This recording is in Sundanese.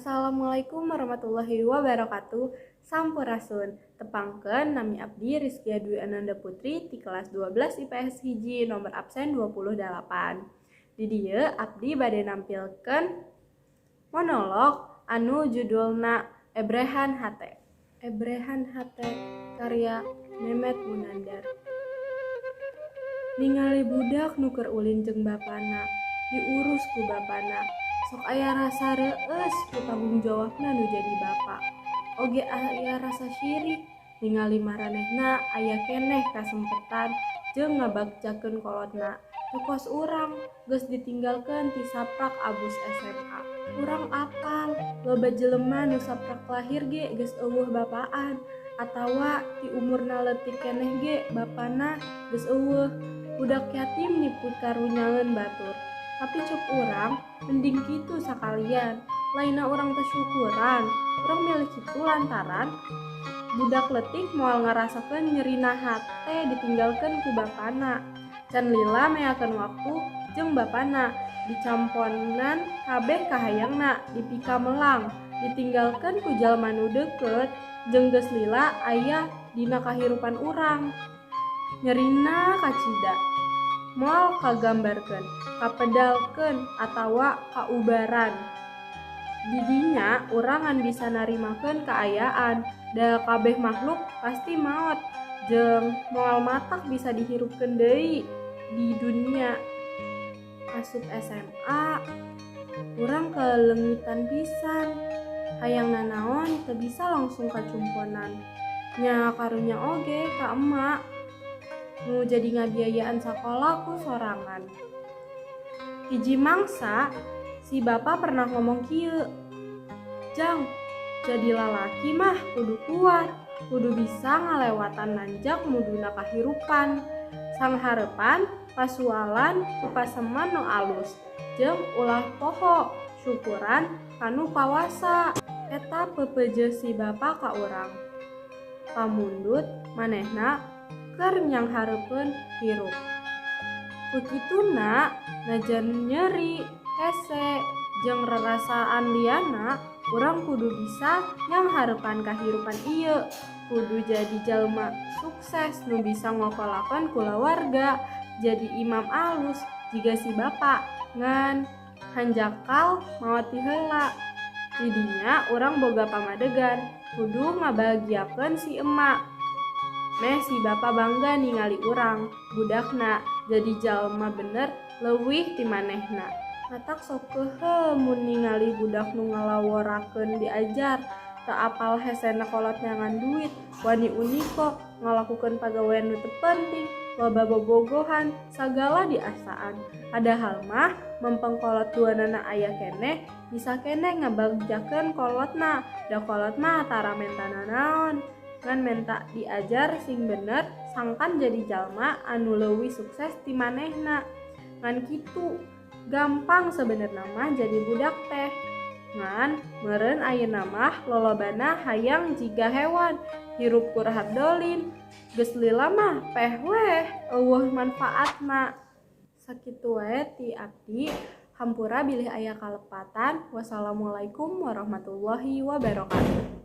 Assalamualaikum warahmatullahi wabarakatuh. Sampurasun. Tepangkeun, nami abdi Rizkia Dwi Ananda Putri ti kelas 12 IPS 1, nomor absen 28. Di dieu abdi bade nampilkeun monolog anu judulna Ebrehan Hate. Ebrehan Hate karya Memet Munandar. Ningali budak nu keur ulin jeung bapana, diurus ku bapana, sok aya rasa reueus ku tanggung jawabna nu jadi bapa. Oge aya rasa sirik ningali maranehna aya keneh kasempetan jeung ngabagjakeun kolotna. Teu kos urang geus ditinggalkeun ti saprak abus SMA. Urang apal loba jelema nu saprak lahir ge geus euweuh bapaan, atawa ti umurna leutik keneh ge bapana geus euweuh. Budak yatim dipikarunyaeun batur. Tapi cek urang mending kitu sakalian. Lainna urang teu syukuran, urang milih kitu lantaran budak leutik moal ngarasakeun nyerina hate ditinggalkeun ku bapana. Can lila meakeun waktu jeung bapana, dicamponan kabeh kahayangna, dipikamelang, ditinggalkeun ku jalma nu deukeut jeung geus lila aya dina kahirupan urang. Nyerina kacida moal kagambarkeun, kapedalkeun atawa kaubaran. Di dinya urang ngan bisa narimakeun kaayaan, da kabeh makhluk pasti maot jeung moal matak bisa dihirupkeun deui di dunia. Asup SMA, urang kaleungitan pisan. Hayang nanaon teu bisa langsung kacumponan. Nya karunya oge ka emak nu jadi ngabiayaan sakola ku sorangan. Hiji mangsa si bapa pernah ngomong kieu, "Jang, jadi lalaki mah kudu kuat, kudu bisa ngalewatan nanjak muduna kahirupan. Sanghareupan pasualan ku paseman nu alus, jeung ulah poho syukuran kanu kawasa." Eta pepeje si bapa ka urang. Pamundut manehna keur nyanghareupeun hirup. Ku kituna najan nyeri, hese, jeung rarasaan lianna, urang kudu bisa nyanghareupan kahirupan ieu. Kudu jadi jalma sukses nu bisa ngokolakeun kulawarga, jadi imam alus jiga si bapa, ngan hanjakal maot ti heula. Di dinya urang boga pamadegan, kudu ngabahagiakeun si emak. Meh si bapa bangga ningali urang, budakna, jadi jalma bener leuwih ti manehna. Matak sok keukeuh mun ningali budak nu ngalaworakeun diajar, teu apal hesena kolot neangan duit, wani uniko, ngalakukeun pagawean nu teu penting, loba bobogohan, sagala diasaan. Padahal mah mempeng kolot duanana aya keneh, bisa keneh ngabagjakeun kolotna, da kolot mah tara menta nanaon. Ngan menta diajar sing bener sangkan jadi jalma anu leuwih sukses ti manehna. Ngan kitu, gampang sebenerna mah jadi budak teh. Ngan meureun ayeuna mah lolobana hayang jiga hewan, hirup ku rahab dolin, geus lila mah peh weh euweuh manfaatna. Sakitu wae ti abdi, hampura bilih aya kalepatan. Wassalamualaikum warahmatullahi wabarakatuh.